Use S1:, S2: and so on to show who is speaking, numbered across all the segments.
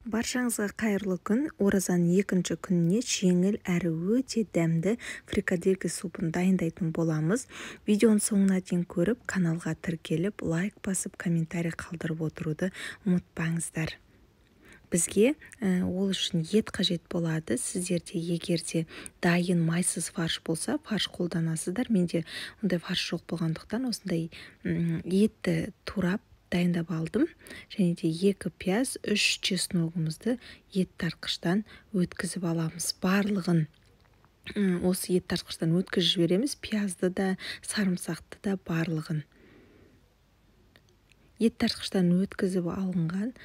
S1: Баршаңызға қайырлы күн. Оразаның екінші күніне жеңіл әрі өте дәмді фрикаделька супын дайындайтын боламыз. Видеоның соңына дейін көріп, каналға тіркеліп, лайк басып, комментарий қалдырып отыруды ұмытпаңыздар. Бізге ол үшін ет қажет болады. Сіздерде егер де дайын майсыз фарш болса, фарш қолданасыздар. Менде ондай фарш жоқ болғандықтан осындай етті турап дайындап алдым. Және де 2 пияз, 3 чесногымызды ет тартқыштан өткізіп аламыз. Барлығын осы ет тартқыштан өткізіп жібереміз. Пиязды да, сарымсақты да, барлығын. Ет тартқыштан өткізіп алынған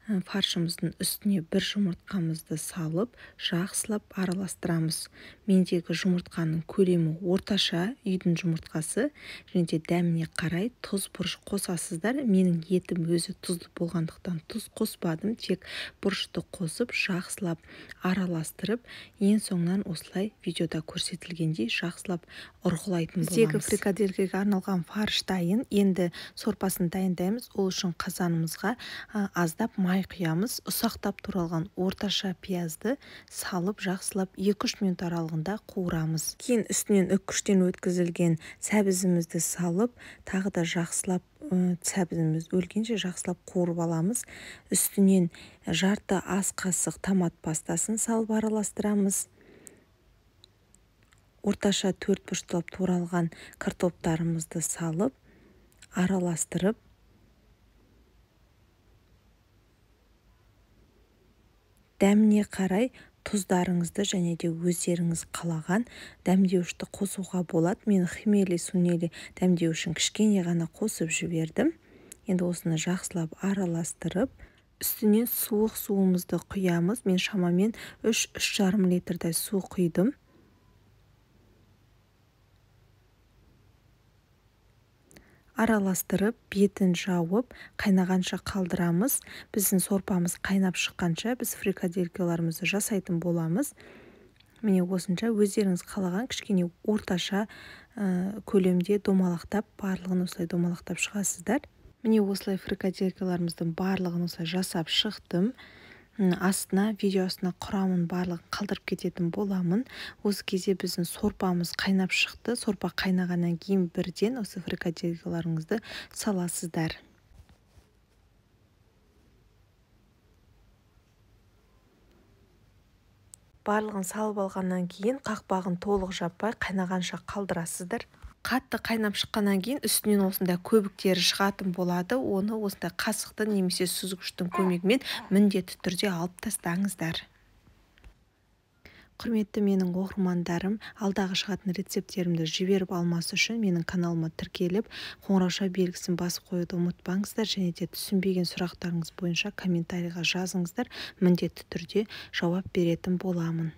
S1: фаршымыздың үстіне бір жұмыртқамызды салып, жақсылап араластырамыз. Мендегі жұмыртқаның көлемі орташа, үйдің жұмыртқасы, және де дәміне қарай тұз, бұрыш қосасыздар. Менің етім өзі тұзды болғандықтан тұз қоспадым, тек бұрышты қосып, жақсылап араластырып, ең соңынан осылай видеода көрсетілгендей жақсылап ұрғылайтын боламыз. Біздегі фрикаделькаға арналған фарш дайын. Енді сорпасын дайындаймыз. Ол үшін қазанымызға аздап май құямыз. Ұсақтап туралған орташа пиязды салып, жақсылап 2-3 минут аралығында қуырамыз. Кейін үстінен үккіштен өткізілген сәбізімізді салып, тағы да жақсылап сәбізіміз өлгенше жақсылап қуырып аламыз. Үстінен жарты ас қасық томат пастасын салып араластырамыз. Орташа 4 бұрыштап туралған картоптарымызды салып, араластырып, дәміне қарай тұздарыңызды және де өздеріңіз қалаған дәмдеуішті қосуға болады. Мен хмели сунели дәмдеуішін кішкене ғана қосып жібердім. Енді осыны жақсылап араластырып, үстінен суық суымызды құямыз. Мен шамамен 3-3,5 литрдай су құйдым. Араластырып, бетін жауып, қайнағанша қалдырамыз. Біздің сорпамыз қайнап шыққанша біз фрикаделькаларымызды жасайтын боламыз. Міне осынша өздеріңіз қалаған кішкене орташа көлемде домалақтап, барлығын осылай домалақтап шығасыздар. Міне осылай фрикаделькаларымыздың барлығын осылай жасап шықтым. Астына, видео астына құрамын барлығын қалдырып кететін боламын. Осы кезде біздің сорпамыз қайнап шықты. Сорпа қайнағаннан кейін бірден осы фрикаделькаларыңызды саласыздар. Барлығын салып алғаннан кейін қақпағын толық жаппай қайнағанша қалдырасыздар. Қатты қайнап шыққаннан кейін үстінен осындай көбіктері шығатын болады. Оны осындай қасықтың немесе сүзгіштің көмегімен міндетті түрде алып тастаңыздар. Құрметті менің оқырмандарым, алдағы шығатын рецепттерімді жіберіп алмас үшін менің каналыма тіркеліп, қоңырауша белгісін басып қоюды ұмытпаңыздар. Және де түсінбеген сұрақтарыңыз бойынша комментарийға жазыңыздар, міндетті түрде жауап беретін боламын.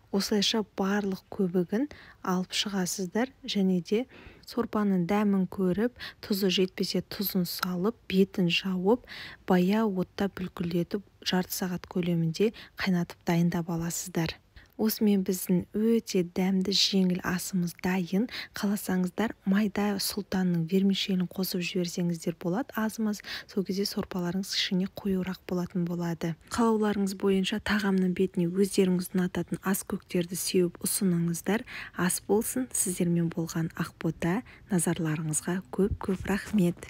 S1: Осылайша барлық көбігін алып шығасыздар. Және де сорпаның дәмін көріп, тұзы жетпесе тұзын салып, бетін жауып, баяу отта бүлкілдетіп, жарты сағат көлемінде қайнатып дайындап аласыздар. Осымен біздің өте дәмді жеңіл асымыз дайын. Қаласаңыздар майда сұлтанның вермишелін қосып жіберсеңіздер болады азымыз. Сол кезде сорпаларыңыз кішкене қоюырақ болатын болады. Қалауларыңыз бойынша тағамның бетіне өздеріңіз ұнататын ас көктерді сеуіп ұсыныңыздар. Ас болсын. Сіздермен болған Ақбота. Назарларыңызға көп-көп рахмет.